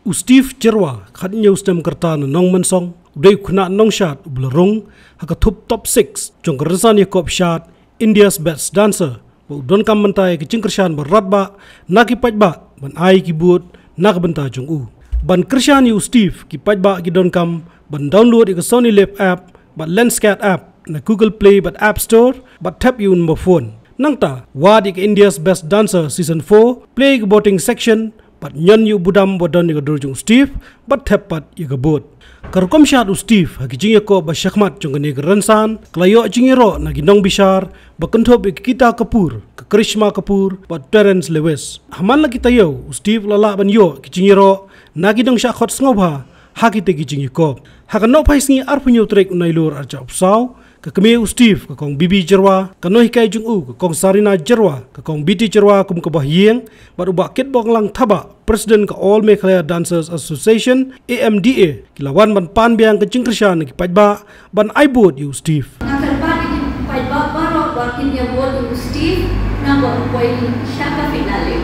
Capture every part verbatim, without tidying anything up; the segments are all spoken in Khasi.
U Steve Jyrwa, khathynñiew snem ka rta na Nongmynsong, u dei u khynnah nongshad uba la rung ha ka thup top six jong ka rynsan ïakop shad India's Best Dancer, ba u donkam mynta ïa ka jingkyrshan ba radbah na ki paidbah ban ai ki vote na ka bynta jong u. Ban kyrshan ïa u Steve, ki paidbah ki donkam ban download ïa ka Sony Live app bad Lenskart app na Google Play bad App Store, bad thep ïa u number phone. Nangta, wad ïa ka India's Best Dancer Season four, plie ïa ka voting section, bad ñion ïa u budam uba don ïa ka dur jong u Steve, bad thep pat ïa ka vote. Ka rukom shad u Steve ha ki jingïakop ba shakhmat jong kane ka rynsan ka la ïoh jingïaroh na ki nongbishar ba kynthup ïa ka Geeta Kapoor, ka Karisma Kapoor, bad Terence Lewis. Ha man la ki taïew, u Steve u la lah ban ïoh ki jingïaroh na ki nongshah khot sngewbha ha kitei ki jingïakop. Ha ka nohphai sngi arphew hynñiew tarik u Nailur arhajar arphew saw, ka kmie u Steve, ka Kong Bibi Jyrwa, ka nonghikai jong u, ka Kong Sarina Jyrwa, ka Kong Biti Jyrwa kum ka Bah Ïing, bad u Bah Kitbonglang Thabah, President ka All Meghalaya Dancers Association, A M D A, ki la wan ban pan biang ka jingkyrshan na ki paidbah ban ai vote ïa u Steve. Nga kyrpad ïa ki paidbah baroh ba kin ïa vote ïa u Steve, namar u poi sha ka finale.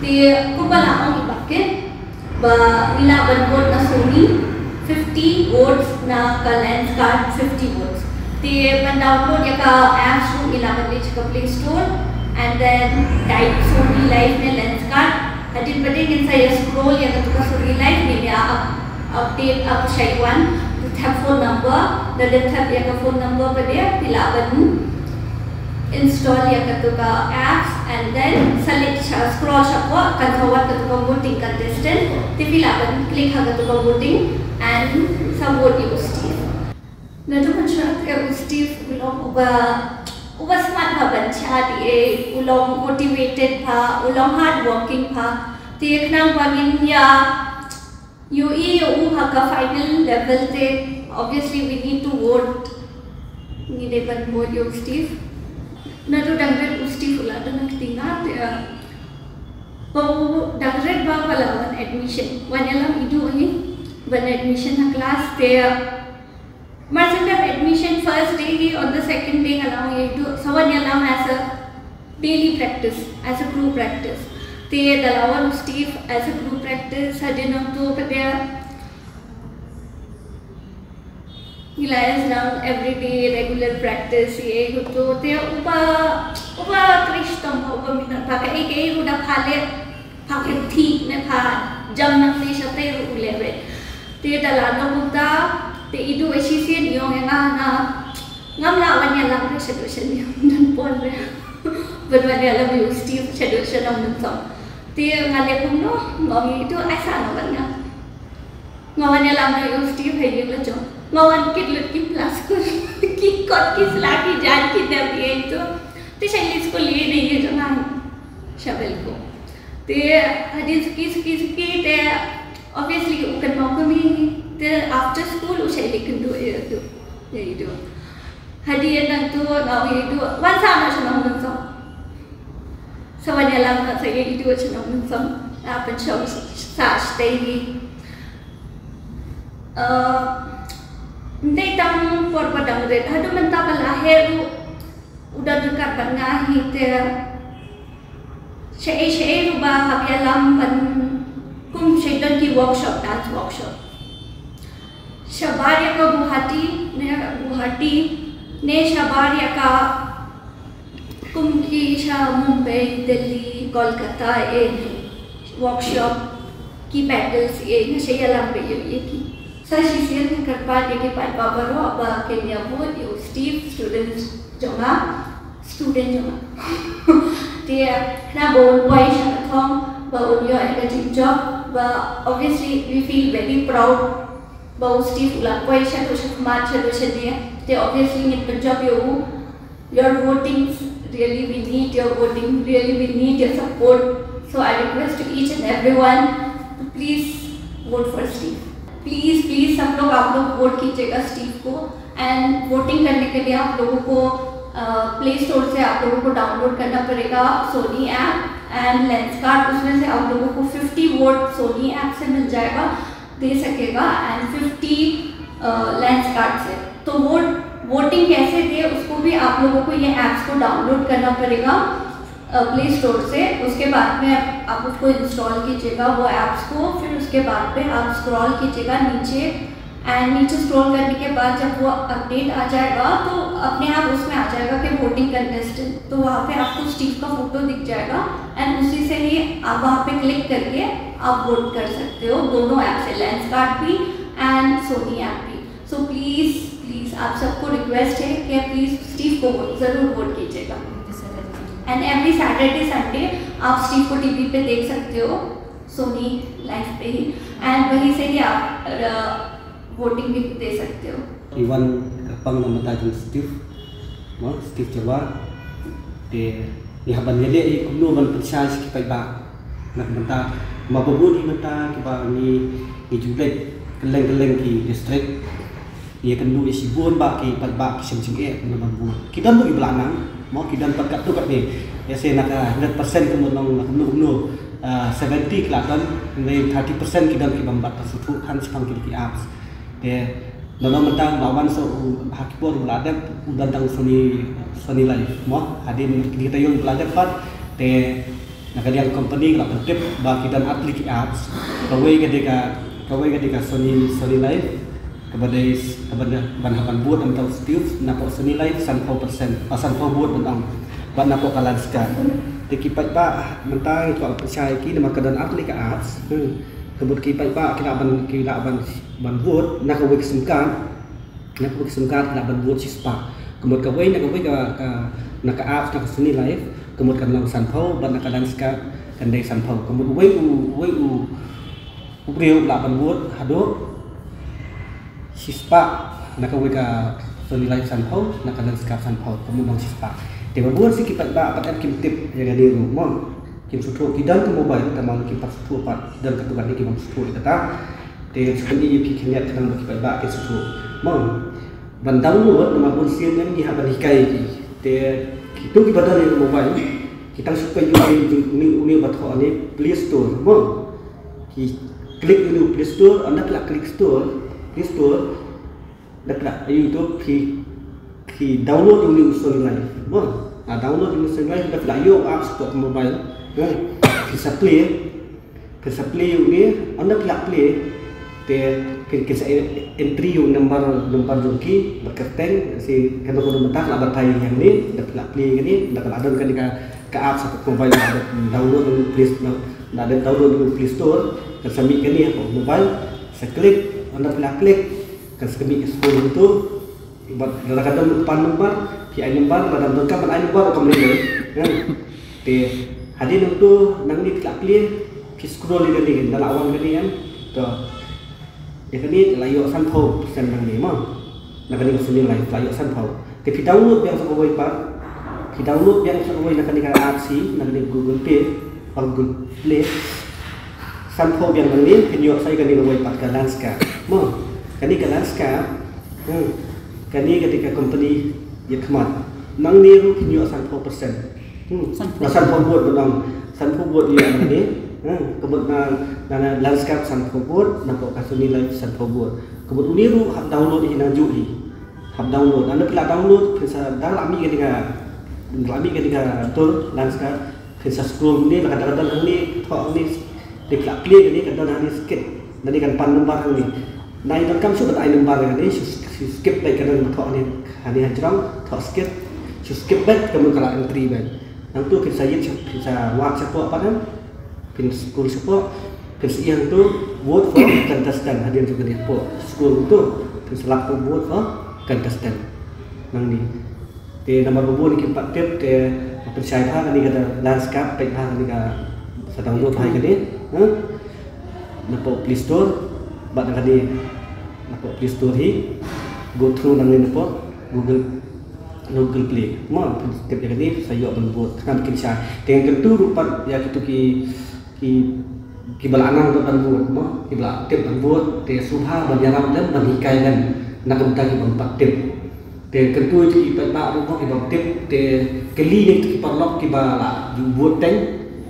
Te kumba la ong i Bah Kit, ba ngi lah ban vote na Sony, fifty votes, na ka Lenskart, fifty votes. Te ban download ïa ka apps ruh ngi lah ban leit sha ka Play Store and then type Sony Live ne Lenskart. Hadien pat ngin sa ïa scroll ïa katu ka Sony Live, ngin ïa up-, update, up, shai wan, to thep phone number, lada thep ïa ka phone number pat phi lah ban install ïa katu ka apps and then select sha, scroll shapoh, kan sa wad katu ka voting contestant, te phi lah ban click ha katu ka voting and sa vote ïa u Steve. Naduh mynshuwa te u Steve u long uba, uba smat bha ban shad, eh, u long motivated bha, u long hardworking bha. Te khnang ba ngin ïa ïohi ïa u ha ka final level te, obviously we need to vote. Ngi dei ban vote ïa u Steve. Naduh dang rit u Steve u la don ha ka kti nga te, eh, ba u dang rit ba, ba la wan admission. Wan ïalam i duh hi ban admission ha class te, eh, mar shu dep admission first day hi, on the second day nga la ong ïa i duh, sa wan ïalam as a daily practice, as a crew practice. Te da la wan u Steve as a crew practice, hadien nangta pat ngi la ïa sdang everyday regular practice ïa i duh. Te uba, uba kristom, uba minot, ba kaei kaei ruh da pha leh, pha kynthih ne pha jam nangne shatei ruh u leh beit. Te da la long kumta, te i duh shisien i ong ïa nga, nga ngam lah wan ïalam re shaduh sha Nongmynsong re. Ban wan ïalam ïa u Steve shaduh sha Nongmynsong. Te nga leh kumno, nga ong ïa i duh ai sa nga wan nga. Nga wan ïalam ïa u Steve ha ïing la jong. Nga wan kit lut ki pla skul, ki kot ki sla ki jaiñ ki dep ïa i duh. Te shait leit skul ïa i dei jong nga sha Belko. Te hadien suki suki suki te obviously u kynmaw kmie hi. Te after school u shait leit kynduh ïa i duh, ïa i duh. Hadien nangta nga ong ïa i duh, wan sa noh sha Nongmynsong. Sa wan ïalam noh sa ïa i duh sha Nongmynsong. Nga pynshong sa shatei hi. Eh, ym dei tang por ba dang rit, haduh mynta ba la heh ruh u don ryngkat bad nga hi te. Shaei shaei ruh ba hap ïalam ban kum shait don ki workshop, dance workshop. Shabar ïa ka Guwahati, ne Guwahati, ne shabar ïa ka kum ki sha Mumbai, Delhi, Kolkata, eh, workshop, ki battles, eh, nga shait ïalam beit ïa ki. Sa shisien nga kyrpad ïa ki paidbah baroh ba kin ïa vote ïa u Steve, student jong nga, student jong nga. Te khnang ba un poi sha ka thong, ba un ïoh ïa ka jingjop, ba obviously we feel very proud ba u Steve u la poi shaduh shakhmat, shaduh shane. Te obviously ngin pynjop ïa u. Your voting, really we need your voting, really we need your support. So I request to each and everyone to please vote for Steve. Please, please सब लोग, आप लोग वोट कीजिएगा स्टीव को। एंड वोटिंग करने के लिए आप लोगों को प्ले स्टोर से आप लोगों को डाउनलोड करना पड़ेगा सोनी ऐप एंड लेंसकार्ट। उसमें से आप लोगों को फिफ्टी वोट सोनी ऐप से मिल जाएगा, दे सकेगा, एंड फिफ्टी लेंसकार्ट से। तो वोट, वोटिंग कैसे दे, उसको भी आप लोगों को ये ऐप्स को डाउनलोड करना पड़ेगा। प्ले स्टोर से। उसके बाद में आप, आप उसको इंस्टॉल कीजिएगा वो ऐप्स को। फिर उसके बाद में आप स्क्रॉल कीजिएगा नीचे, एंड नीचे स्क्रॉल करने के बाद जब वो अपडेट आ जाएगा तो अपने आप उसमें आ जाएगा कि वोटिंग कंटेस्टेंट, तो वहाँ पे आपको स्टीव का फोटो दिख जाएगा, एंड उसी से ही आप वहाँ पे क्लिक करके आप वोट कर सकते हो दोनों ऐप से, लेंसकार्ट भी एंड सोनी ऐप भी। सो प्लीज़ प्लीज़ आप सबको रिक्वेस्ट है कि प्लीज़ स्टीव को ज़रूर वोट कीजिएगा। एंड एवरी सैटरडे संडे आप स्टीव को टीवी पे देख सकते हो, सोनी लाइव पे ही, एंड वहीं से ही आप वोटिंग भी दे सकते हो। Iwan kyrpang na bynta jong Steve, mo Steve Jawar. Te ngi hap ban ïaleh ïa kumno ban pynshai sha ki paidbah. Na ka bynta ma ba bun hi mynta kiba ngi ngi ju leit kylleng kylleng ki district. Ïa kynduh ïa shibun ba ki paidbah ki shem jingeh na ban bun. Ki don ruh kiba la nang, mo ki don pat katto katne. Ïa se na ka hundred percent kumno na kumno kumno, ah, seventy ki la don, hynrei thirty percent ki don kiba ym pat sngewthuh than shaphang ki ki apps. Te na long mynta ba wan sa u ha ki por ba la dep u don tang Sony, Sony Live mo. Hadien ki taïew ba la dep pat te na ka liang company ka la pyntip ba ki don artylli ki apps. Kawei ka dei ka, kawei ka dei ka Sony, Sony Live. Kaba dei s- kaba dei ban hap ban bud namar u Steve, napoh Sony Live sanphew percent, ah, sanphew bud ban ong. Bad napoh ka Lenskart. Te ki paidbah mynta ngi kwah pynshai ïa ki namar ka don artylli ka apps. Hmm. Ka mut ki paidbah ki lah ban, ki lah ban ban vote na kawei ka sim card, na kawei ka sim card ki lah ban vote shispah. Ka mut kawei na kawei ka, ka na ka apps na ka Sony Live, ka mut kan long sanphew bad na ka Lenskart kan dei sanphew. Ka mut uwei u, uwei u, u briew u lah ban vote haduh shispah na kawei ka Sony Live sanphew, na ka Lenskart sanphew, ka mut long shispah. Te ba bun shi ki paidbah pat em kim tip ïa kane ruh mo. Kim sngewthuh, ki don ka mobile, tangba kim pat sngewthuh pat, ki don katto katne ki bym sngewthuh ïa kata. Te ngan sngewthuh ïa phi khyndiat khnang ba ki paidbah kin sngewthuh. Mo, ban download namar bun sien ngi hap ban hikai ïa ki. Te kito kiba don ïa ka mobile, ki tang shu peit ïa une, une, une ba thoh ne Play Store, mo. Ki klik ïa une Play Store, ynda phi la klik Store, Play Store, da phi la ïoh ïa u, phi, phi download ïa une u Sony Live. Mo, la download ïa une u Sony Live, da phi la ïoh apps hapoh mobile. Mo, phi sa play, phi sa play ïa une, ynda phi la play, te phin, phin sa entry ïa u number, number jong ki bad kyrteng, shi kano kano mynta la batai ïa une, da phi la play ïa une, da ka la don kane ka, ka apps hapoh mobile, la download ïa une Play Store, la download ïa une Play Store, kan sa mih kane hapoh mobile, sa klik, ynda phi la klik, kan sa mih scroll hangto. Bad lada ka don pan number, phi ai number, lada ym donkam ban ai number ruh kam lei. Te hadien hangto nangne phi la play, phi scroll ïa kane, da la wan kane kan. To ïa kane la ïoh sanphew percent nangne mo. Na kane ka Sony Live la ïoh sanphew. Te phi download biang sa kawei pat, phi download biang sa kawei na kane ka apps hi, na kane Google Play, Google Play. Sanphew biang nangne phin ïoh sa ïa kane kawei pat ka Lenskart. Mo, kane ka Lenskart, hmm, kane ka dei ka company ïa khmat. Nangne ruh phin ïoh sanphew percent. Hmm. Sanphew. Na sanphew vote ba ong. Sanphew vote ïa nangne. Hmm. Ka mut na, na, na Lenskart sanphew vote, napoh ka Sony Live sanphew vote. Ka mut une ruh hap download hi nangjuh hi. Hap download. Ynda phi la download, phin sa da la mih kane ka, la mih kane ka dur Lenskart. Phin sa scroll hangne, la ka don hangne, thoh hangne, te phi la play hangne, ka don hangne skip. Nangne kan pan number hangne. Nai donkam shuh ban ai number hangne, shu, shu skip beit, ka don thoh hangne, hangne hajrong, thoh skip, shu skip beit, ka mut ka la entry beit. Nangto phin sa ïit, phin sa wad shapoh pat, phin scroll shapoh, phin sa ïeng to, vote for contestant, hadien to kane hapoh, scroll to, phin sa lap to vote for contestant. Nangne. Te namar ba bun kim pat tip te pynshai bha kane ka Lenskart, peit bha kane ka, sa download bha kane, ha? Napoh Play Store, bad kane napoh Play Store hi, go through nangne napoh Google, Google Play. Mo, phin tip ïa kane, sa ïoh ban vote, khnang ba kin shai. Te ngan kyntu ruh pat ïa kito ki ki, kiba la nang ban vote mo, kiba la tip ban vote, te sngewbha ban ïarap lem ban hikai lem na ka bynta ki bym pat tip. Te kyntu ïa ki paidbah ruh mo ki bym tip, te kylli na ki paralok kiba la ju vote teng,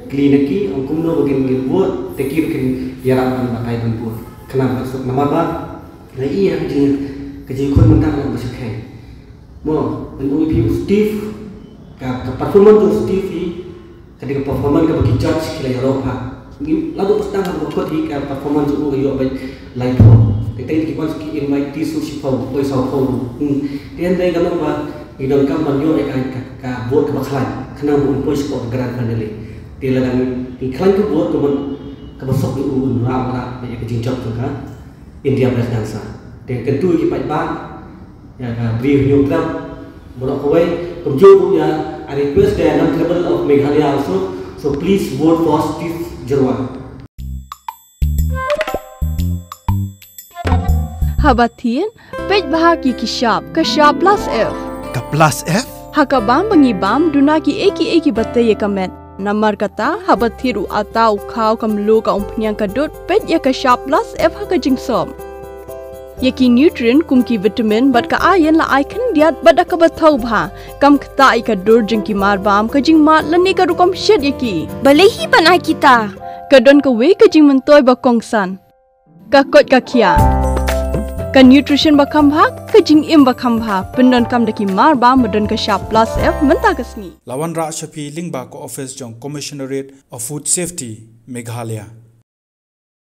kylli na ki, ong kumno ba kin, kin vote, te ki ruh kin ïarap ban batai ban vote. Khnang ba suk namar ba la ïa ka jing, ka jingkhun mynta ka long ba shyrkhei. Mo, ngan ong ïa phi u Steve, ka, ka performance jong u Steve hi, Performance kaba ki judge ki la ïaroh ha. Ngi la duk pastang ha kaba kut hi ka performance u ka ïoh bad lai phew. Te te ki wan ki invite ti su shiphew, poi saw phew. Hmm. Te hynrei ka long ba ngi donkam ban ïoh ïa ka, ka, ka vote kaba khlaiñ. Khnang ba un poi sha ka grand finale. Te lada ngi khlaiñ ka vote ka ban kaba sok ïa u un rah rah ïa ka jingjop jong ka India Best Dancer. Te kyntu ïa ki paidbah, ïa ka Bri Hynñiewtrep baroh kawei, kumjuh ruh ïa, I request the non-tribal of Meghalaya also, so please vote for Steve Jyrwa. Haba thied, peit bha ïa ki shap, ka shap plus F. Ka plus F? Ha ka bam ba ngi bam, duna kiei kiei kiba tei ïa ka met. Namar kata, haba thied u atta, u khaw, ka mluh, ka umphniang, ka dud, peit ïa ka shap plus F ha ka jingsop. Ïa ki nutrient kum ki vitamin bad ka iron la ai khyndiat bad da kaba thaw bha. Kam ktah ïa ka dur jong ki mar bam, ka jingmad lane ka rukom shet ïa ki. Balei hi ban ai kita? Ka don kawei ka jingmyntoi ba kongsan. Ka koit ka khiah. Ka nutrition ba kham bha, ka jingim ba kham bha. Pyndonkam da ki mar bam ba don ka shap plus F mynta ka sngi. La wanrah sha phi lyngba ka office jong Commissionerate of Food Safety, Meghalaya.